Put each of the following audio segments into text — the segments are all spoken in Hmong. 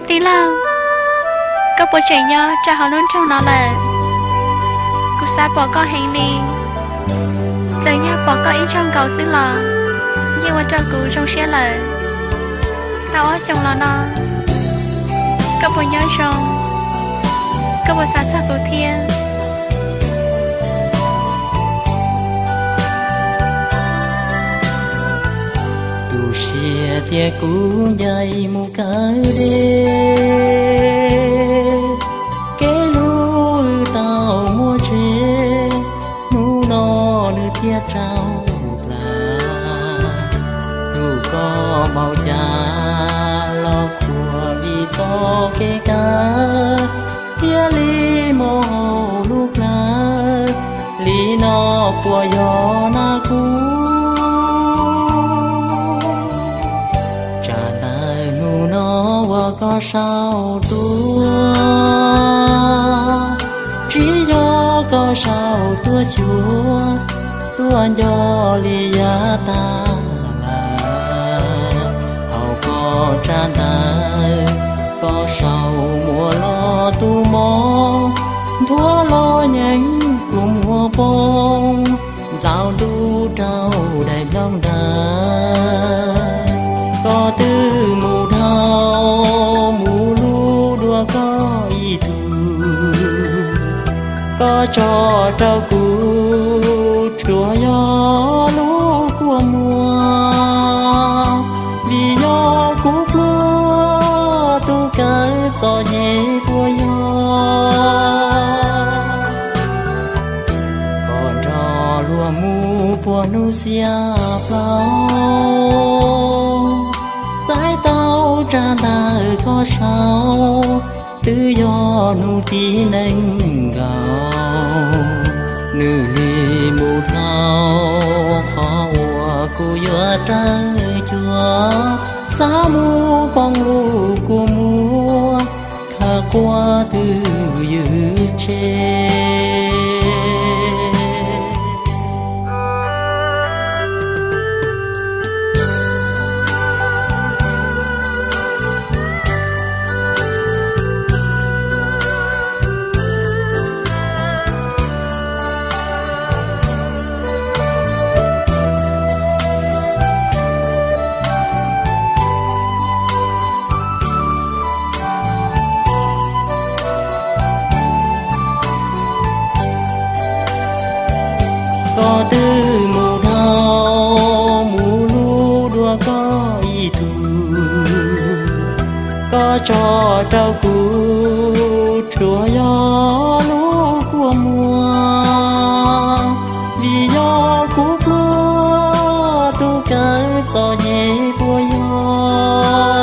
Tij laug, koj puas tseem nyob rau hauv lub nroog no lawm? Kuv xav pom koj heev li. Txawm yog pom koj ib zaug nkaus xwb los yeej ua rau kuv zoo siab lawm. Tau ob xyoos los no, koj puas nyob zoo? Koj puas xav txog kuv thiab? Tu siab tias kuv ncaim mus kawg deb, kev hlub wb tau muaj tsev, hnub no nws thiaj raug plam. Tus koj npaum cas los khuam vim txoj kev kawg, thiaj li mus hauv lub plawv li no puas yog na kuv? Tsam ntawm hnub no uas koj sau tuaj, tsis yog koj sau tuaj xyuas, tuaj nco li yav tag lawm. Hauv koj tsab ntawv, koj sau muaj los tus mob, nthuav los nyeem kuv muaj poob, ntxaus ntuj rau daim nplooj ntawd. Koj twb mus dhau, mus lug dua koj ib tug, koj tso rau kuv tsuas yog lub kua muag, vim yog kuv pluag tus kawg txom nyem puas yog? Koj nrog luag mus puas hnub xiab plaub, txais tau tsab ntawv koj sau, twb yog hnub tim nees nkaum, nws li mus dhau qhov uas kuv yuav rawg cuag, xav mus poob lub kua muag, khawv quaj twb ywj tsheb. Koj twb mus dhau, mus lug dua koj ib tug, koj tso rau kuv tsuas yog lub kua muag, vim yog kuv pluag tus kawg txom nyem puas yog?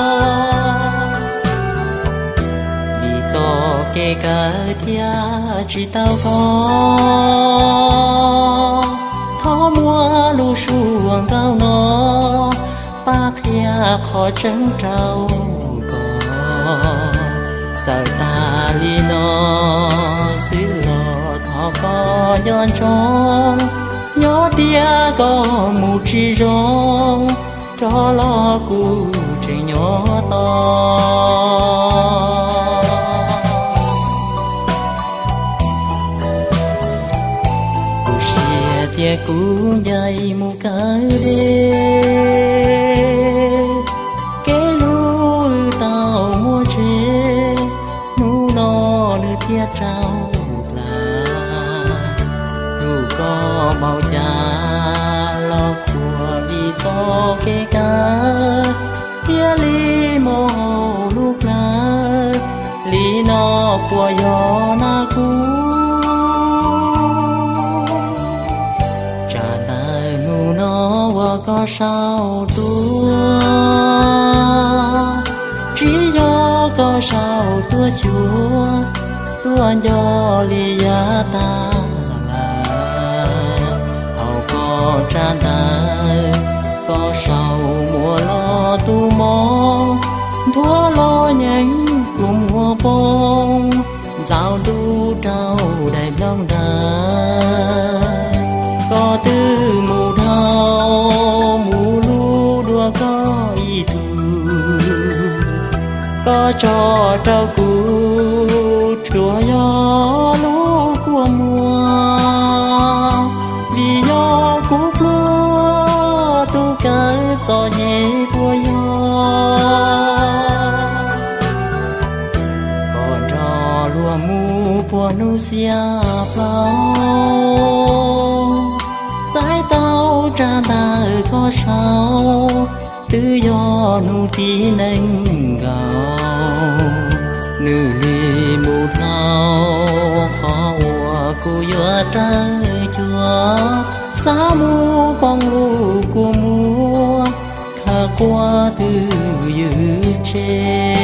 Vim txoj kev kawg thiaj tsis tau koj, thov muab lub suab nkaus no pab qhia qhov tseeb rau koj. Txawm tas li no xwb los thov koj nco ntsoov, yog tias koj mus tsis zoo, rov los kuv tseem nyob tos. Kuv siab tias kuv ncaim mus kawg deb, kev hlub wb tau muaj tsev, hnub no nws thiaj raug plam. Tus koj npaum cas los khuam vim txoj kev kawg, thiaj li mus hauv lub plawv li no puas yog na kuv? Tsam ntawm hnub no uas koj sau tuaj, tsis yog koj sau tuaj xyuas, tuaj nco li yav tag lawm. Hauv koj tsab ntawv, koj sau muaj los tus mob, nthuav los nyeem kuv muaj poob, ntxaus ntuj rau daim nplooj ntawd. Koj twb mus dhau, mus lug dua koj ib tug, Koj tso rau kuv tsuas yog lub kua muag, vim yog kuv pluag tus kawm txom nyem puas yog. Koj nrog luag mus puag hnub xiab plaub, txais tau rab ntawm koj saud, twb yog hnub tib neeg nkaus. Nws li mus dhau qhov uas kuv yuav rawv cuag, xav mus poob lub kua muag, khav quaj twj ywm tseg.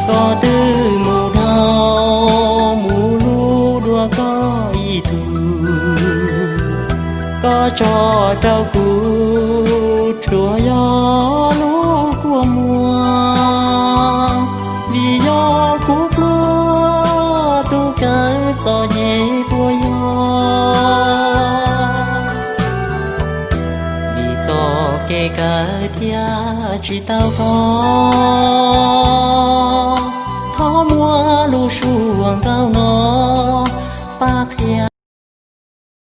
Koj twb mus dhau mus lug dua koj ib tug, koj tso rau kuv tsuas yog lub kua muag, vim yog kuv pluag tus kawm txom nyem puas yog. Vim txoj kev kawm thiaj tsis tau koj, thov muab lub suab nkaus no